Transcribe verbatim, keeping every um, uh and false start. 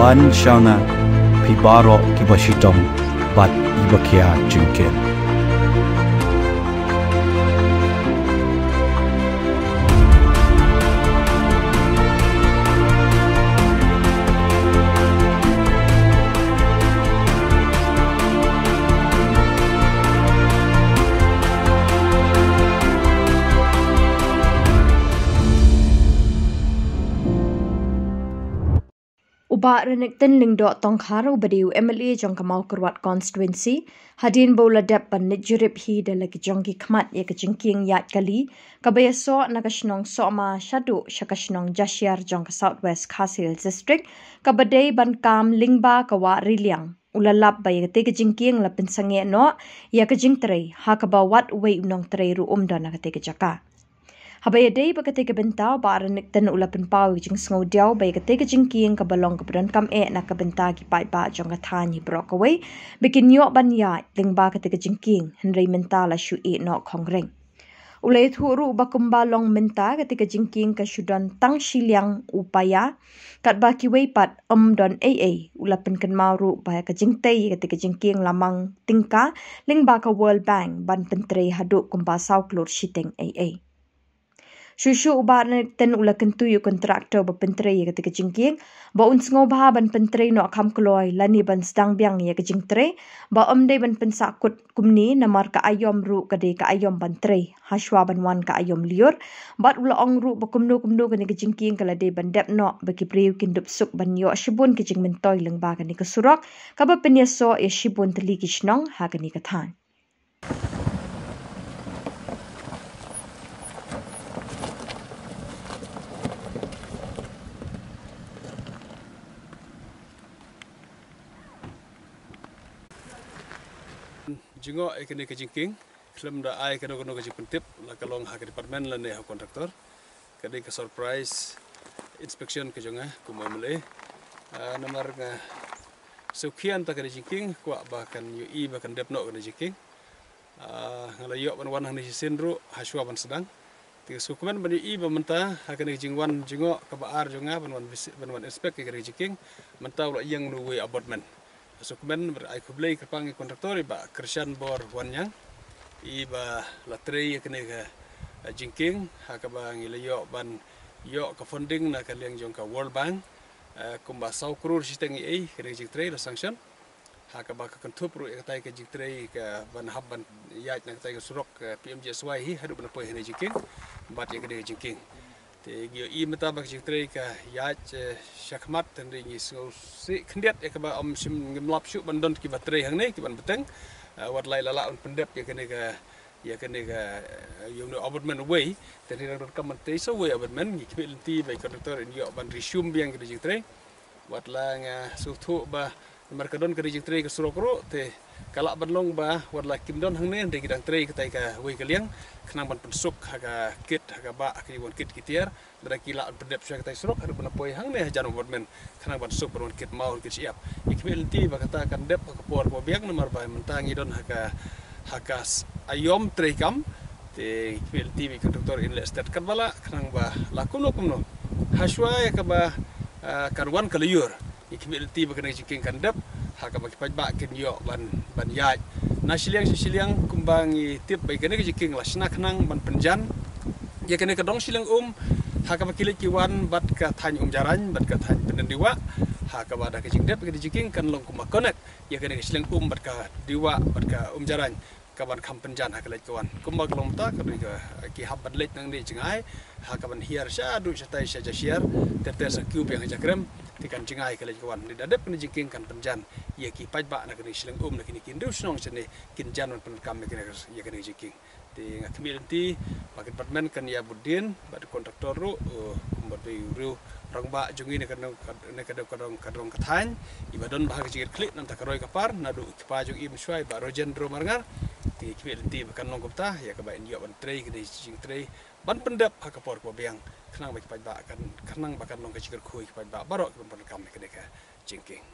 An shana phi baroh kiba shitom bad iba khia jingkit. U Bah Renikton Lyngdoh Tongkhar uba dei u M L A jong ka Mawkyrwat constituency, hadien ba u la dep ban leit jurip hi da la ki jong ki khmat ïa ka jingkieng ïaid kali kaba ïasoh na ka shnong Sohma shaduh sha ka shnong Jashiar jong ka South West Khasi Hills District, kaba dei ban kam lyngba ka Wah Riliang, u la lap ba ïa katei ka jingkieng la pynsangeh noh ïa ka jingtrei, ha kaba wat uwei u nongtrei ruh um don na katei ka jaka. Haba ïadei bad katei ka bynta, u Bah Renikton u la pynpaw ïa ka jingsngewdiaw ba ïa katei ka jingkieng kaba long kaba donkam eh na ka bynta ki paidbah jong ka thaiñ hi baroh kawei ba kin ïoh ban ïaid lyngba katei ka jingkieng, hynrei mynta la shu ïeh noh khongren. U la ïathuh ruh ba kumba long mynta, katei ka jingkieng ka shu don tang shiliang u paia, katba kiwei pat ym don ei ei. U la pynkynmaw ruh ba ka jingtei ïa katei ka jingkieng la mang tyngka lyngba ka World Bank ban pyntrei haduh kumba saw klur shiteng ei ei. Shuh shuh u Bah Renikton u la kyntu ïa u kontraktor ba pyntrei ïa katei ka jingkieng ba un sngewbha ban pyntrei noh kham kloi lane ban sdang biang ïa ka jingtrei, ba ym dei ban pynsahkut kumne namar ka aïom ruh ka dei ka aïom ban trei hashwa ban wan ka aïom lyiur. Bad u la ong ruh ba kumno kumno kane ka jingkieng ka la dei ban dep noh ba ki briew kin dup suk ban ïoh shibun ki jingmyntoi lyngba kane ka surok kaba pynïasoh ïa shibun tylli ki shnong ha kane ka thaiñ. Jngoh ïa kane ka jingkieng khlem da ai kano kano ka jingpyntip, la ka long ha ka department lane ha kontraktor. Ka dei ka surprise inspection ka jong nga kum u M L A. Ah, namar nga sngewkhia ïa kane ka jingkieng, kwah ba kan ïohi ba kan dep noh kane ka jingkieng. Ah, nga la ïoh ban wan hangne shisien ruh hashwa ban sdang. Te sngewkmen ban ïohi ba mynta ha kane ka jingwan jngoh kaba ar jong nga ban wan visi-, ban wan inspect ïa kane ka jingkieng, mynta u la ïeng na uwei u abutment. Sngewkmen bad ai khublei kyrpang ïa u kontraktor, i Bah Krishan Bor Wanniang, iba la trei ïa kane ka, eh, jingkieng, ha kaba ngi la ïoh ban ïoh ka funding na ka liang jong ka World Bank, eh, kumba saw klur shiteng ei ei, kane ka jingtrei la sanction. Ha kaba ka kynthup ruh ïa katai ka jingtrei kaba hap ban ïaid na katai ka surok, eh, P M G S Y hi haduh ban poi ha kane ka jingkieng bad ïa kane ka jingkieng. Te ngi ïohi mynta ba ka jingtrei ka ïaid, eh, shakhmat, hynrei ngi sngewsih khyndiat ïa kaba ym shym, ngim lap shuh ban don kiba trei hangne kiban bteng. Eh, wat la i la lah ban pyndep ïa kane ka, ïa kane ka, eh, ïa une u abutment uwei, te hynrei dang donkam ban trei sa uwei u abutment. Ngi khmih lynti ba i kontraktor in ïoh ban resume biang kane ka jingtrei. Wat la nga sngewthuh ba namar ka don kane ka jingtrei ka surok ruh, te ka lah ban long ba wat la kim don hangne, hynrei ki dang trei katai kawei ka liang khnang ban pynsuk ha ka kit, ha kaba ha ka jingwan kit ki tiar. Lada ki lah ban pyndep shuwa katai surok haduh ban poi hangne hajan u abutment khnang ban suk ban wan kit maw kit shyiap. Ngi khmih lynti ba kata kan dep ha ka por kaba biang namar ba mynta ngi don ha ka, ha ka s-, aïom treikam. Te ngi khmih lynti ba i kontraktor in leh stet katba lah khnang ba la kumno kumno, hashwa ïa kaba, ah, kan wan ka lyiur, ngi khmih lynti ba kane ka jingkieng kan dep ha kaba ki paidbah kin ïoh ban, ban ïaid. Na shiliang sha shiliang kumba ngi tip ba ïa kane ka jingkieng la shna khnang ban pynjan ïa kane ka dong shiliang um, ha kaba ki leit ki wan bad ka thaiñ Umjarain bad ka thaiñ Pyndendiwah, ha kaba da ka jingdep ïa kane ka jingkieng kan long kumba connect ïa kane ka shiliang um bad ka Diwah bad ka Umjarain, kaban kham pynjan ha ka leit ka wan. Kumba ka long mynta ka dei ka, ki hap ban leit nangne jngai ha kaban hiar shaduh shatai sha Jashiar, ter ter sa kiew biang ha Jakrem, te kan jngai ha ka leit ka wan. Te da dep kane ka jingkieng kan pynjan ïa ki paidbah na kane ka shiliang um, na kine ki hynriew shnong shane kin jan ban pyndonkam ïa kane ka, ïa kane ka jingkieng. Te nga khmih lynti ba ka department kan ïa bud dien bad kontraktor ruh, eh, kumba dei u riew rangbah jong ngi ne ka dong, ne ka dong, ka dong, ka dong ka thaiñ, iba don bha ha ka jingkitkhlieh namar ka roi ka par naduh u kpa jong i mynshuwa i Bah Rojendro Marngar. Te khmih lynti ba kan long kumta ïa kaba in ïoh ban trei kane ka jingtrei ban pyndep ha ka por kaba biang khnang ba ki paidbah kan, khnang ba kan long ka jingkyrkhu ïa ki paidbah baroh kiban pyndonkam ïa kane ka jingkieng.